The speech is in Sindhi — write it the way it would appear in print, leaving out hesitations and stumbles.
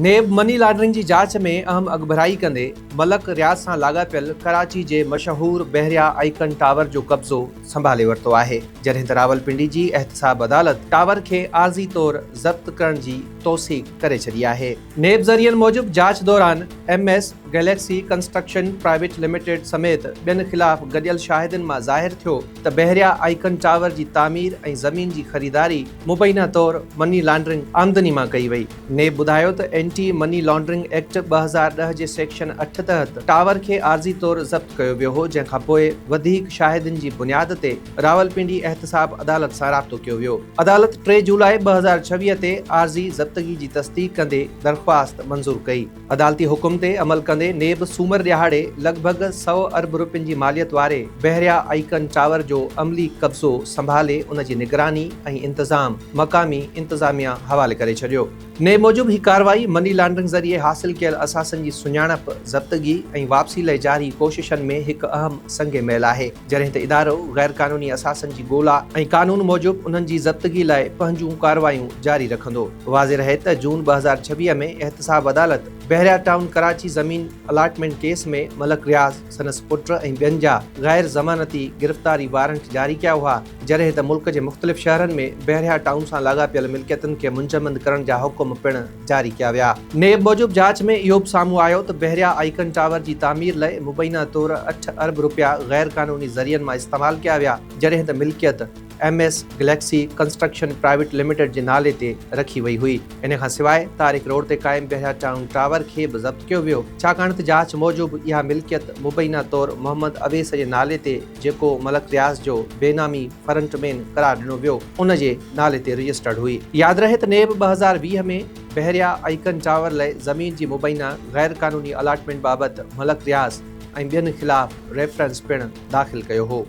نيب مني لانڊرنگ جي جاچ ۾ اهم اڳڀرائي ڪندي ملڪ رياض سان لاڳاپيل ڪراچي جي مشهور بحريا آئيڪن ٽاور جو قبضو سنڀالي ورتو آهي، جڏهن ته راولپنڊي جي احتساب عدالت ٽاور کي عارضي طور ضبط ڪرڻ جي توثيق ڪري ڇڏي آهي. نيب ذريعن موجب جاچ دوران M S Galaxy construction private limited سميت ٻين خلاف گڏيل شاهدين مان ظاهر ٿيو ته بحريا آئيڪن ٽاور جي تعمير ۽ زمين جي خريداري مبينا طور مني لانڊرنگ آمدني مان ڪئي وئي. نيب ٻڌايو ته اينٽي مني لانڊرنگ ايڪٽ 2010 جي سيڪشن 8 تحت ٽاور کي عارضي طور ضبط ڪيو ويو هو، جنهن کانپوء وڌيڪ شاهدين جي بنياد تي راولپنڊي احتساب عدالت سان رابطو ڪيو ويو. عدالت 3 جولاء 2026 تي عارضي ضبطگي جي تصديق ڪندي درخواست منظور ڪئي. عدالتي حڪم تي عمل ڪندي نيب سومر ڏهاڙي لڳ ڀڳ سئو ارب رپين جي ماليت واري بحريا آئيڪن ٽاور جو عملي قبضو سنڀالي ان جي نگراني ۽ انتظام مقامي انتظاميا حوالي ڪري ڇڏيو. نيب موجب هي ڪارروائي مني لانڊرنگ ذريعي حاصل ڪيل اثاثن جي سڃاڻپ، ضبطگي ۽ واپسي لاء جاري ڪوششن ۾ هڪ اهم سنگ ميل آهي، جڏهن ته ادارو غيرقانوني اثاثن جي ڳولا ۽ قانون موجب انهن جي ضبطگي لاء پنهنجون ڪارروايون جاري رکندو. واضح رهي ته جون 2026 ۾ احتساب عدالت بحريا ٽائون ڪراچي زمين الاٽمينٽ ڪيس ۾ ملڪ رياض، سندس پٽ ۽ ٻين جا غير ضمانتي گرفتاري وارنٽ جاري ڪيا هئا، جڏهن ته ملڪ جي مختلف شهرن ۾ بحريا ٽائون سان لاڳاپيل ملڪيتن کي منجمند ڪرڻ جا حڪم پڻ جاري ڪيا ويا. نيب موجب جاچ ۾ اهو به سامهون آيو ته بحريا آئيڪن ٽاور جي تعمير لاء مبينا طور اٺ ارب رپيا غير قانوني ذريعن مان استعمال ڪيا ويا، جڏهن ته ملڪيت M S Galaxy construction private limited جي نالي تي رکي وئي هئي. ان کان سواء طارق روڊ تي قائم بحريا ٽائون ٽاور کي به ضبط ڪيو ويو، ڇاڪاڻ ته جاچ موجب اها ملڪيت مبينا طور محمد اويس جي نالي تي جيڪو ملڪ رياض جو بينامي فرنٽ مين قرار ڏنو ويو، ان جي نالي تي رجسٽرڊ هئي. ياد رهي ته نيب 2020 ۾ بحريا آئيڪن ٽاور لاء زمين جي مبينا غير قانوني الاٽمينٽ بابت ملڪ رياض ۽ ٻين خلاف ريفرنس پڻ داخل ڪيو هو.